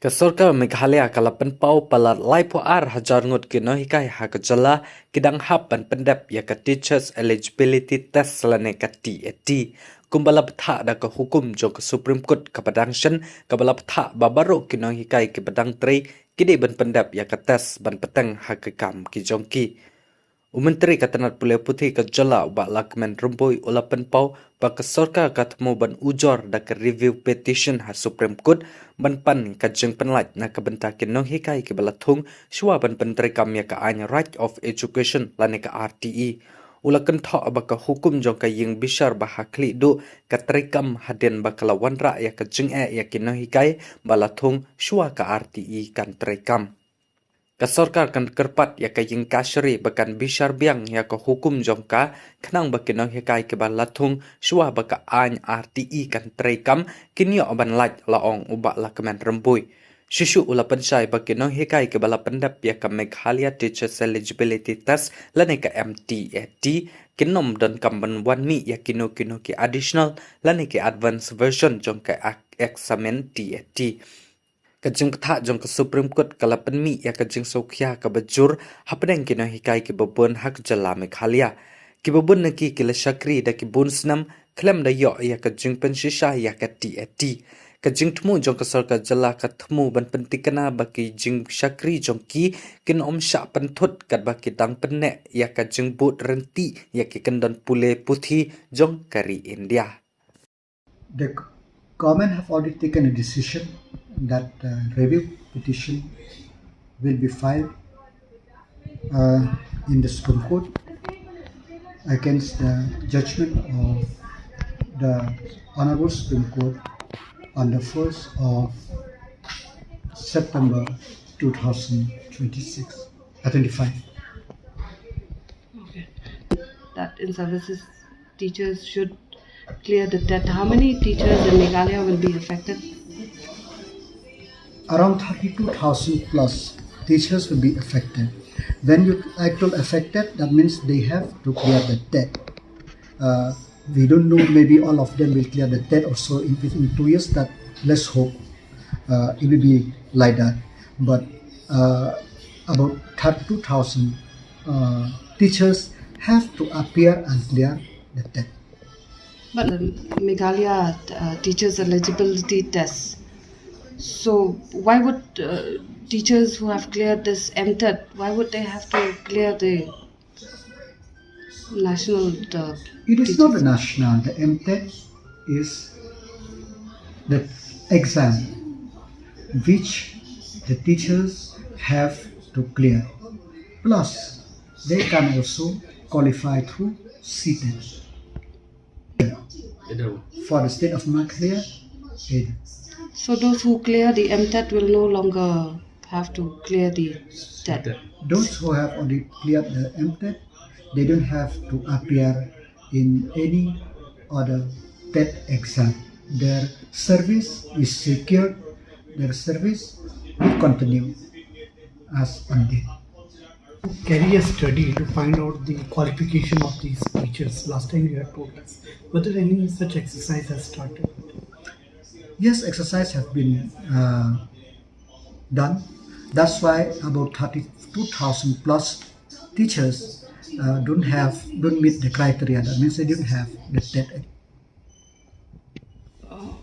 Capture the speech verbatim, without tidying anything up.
Ka sorkar Meghalaya ka la pynpaw palat laiphew ar hajar ngut ki nonghikai ha ka jylla ki dang hap ban pyndep ïa ka Teachers Eligibility Test lane ka T E T. Kumba la bthah da ka hukum jong ka Supreme Court kaba dang shen, kaba la bthah ba baroh ki nonghikai kiba dang trei ki dei ban pyndep ïa ka test ban bteng ha ka kam ki jong ki. U Myntri ka tnat pule puthi ka jylla u Bah Lahkmen Rymbui u la pynpaw ba ka sorkar ka thmu ban ujor da ka review petition ha Supreme Court ban pan ka jingpynlait na ka bynta ki nonghikai kiba la thung shuwa ban pyntreikam ïa ka aiñ Right of Education lane ka R T E. U la kynthoh ba ka hukum jong ka ïing bishar ba ha khlieh duh ka treikam hadien ba ka la wanrah ïa ka jingeh ïa ki nonghikai ba la thung shuwa ka R T E kan treikam. Ka sorkar kan kyrpad ïa ka ïing kashari ba kan bishar biang ïa ka hukum jong ka khnang ba ki nonghikai kiba la thung shuwa ba ka aiñ R T E kan treikam kin ïoh ban lait, la ong u Bah Lahkmen Rymbui. Shuh shuh u la pynshai ba ki nonghikai kiba la pyndep ïa ka Meghalaya Teachers Eligibility Test lane ka M T E T kin ym donkam ban wan mih ïa kino kino ki additional lane ki advance version jong ka ek-, eksamin T E T. Ka jingbthah jong ka Supreme Court ka la pynmih ïa ka jingsngewkhia kaba jur hapdeng ki nonghikai kiba bun ha ka jylla Meghalaya. Kiba bun na ki ki la shakri da ki bun snem khlem da ïoh ïa ka jingpynshisha ïa ka T E T. Ka jingthmu jong ka sorkar jylla ka thmu ban pyntikna ba ki jingshakri jong ki kin ym shah pynthut katba ki dang pynneh ïa ka jingbud rynti ïa ki kyndon pule puthi jong ka ri India. The government have already taken a decision that, uh, review petition will be filed, uh, in the Supreme Court against the judgment of the Honorable Supreme Court on the first of September two thousand twenty-six, uh, twenty-five. Okay. That in services teachers should clear the TET. How many teachers in Meghalaya will be affected? Around thirty-two thousand plus teachers will be affected. When you actual affected, that means they have to clear the TET. Uh, we don't know, maybe all of them will clear the TET also in, within two years, that let's hope, uh, it will be like that. But, uh, about thirty-two thousand, uh, teachers have to appear and clear the TET. But the Meghalaya, uh, teachers eligibility test. So why would, uh, teachers who have cleared this MTET, why would they have to clear the national, the It is not the national. The MTET is the exam which the teachers have to clear. Plus, they can also qualify through CTET. For the state of Meghalaya, it. So those who clear the MTET will no longer have to clear the TET. Those who have already cleared the MTET, they don't have to appear in any other TET exam. Their service is secured. Their service will continue as on date. Carry a study to find out the qualification of these teachers. Last time you had told us. Were there any such exercise has started? Yes, exercise have been, uh, done. That's why about thirty-two thousand plus teachers, uh, don't have, don't meet the criteria. That means they don't have the TET. Oh,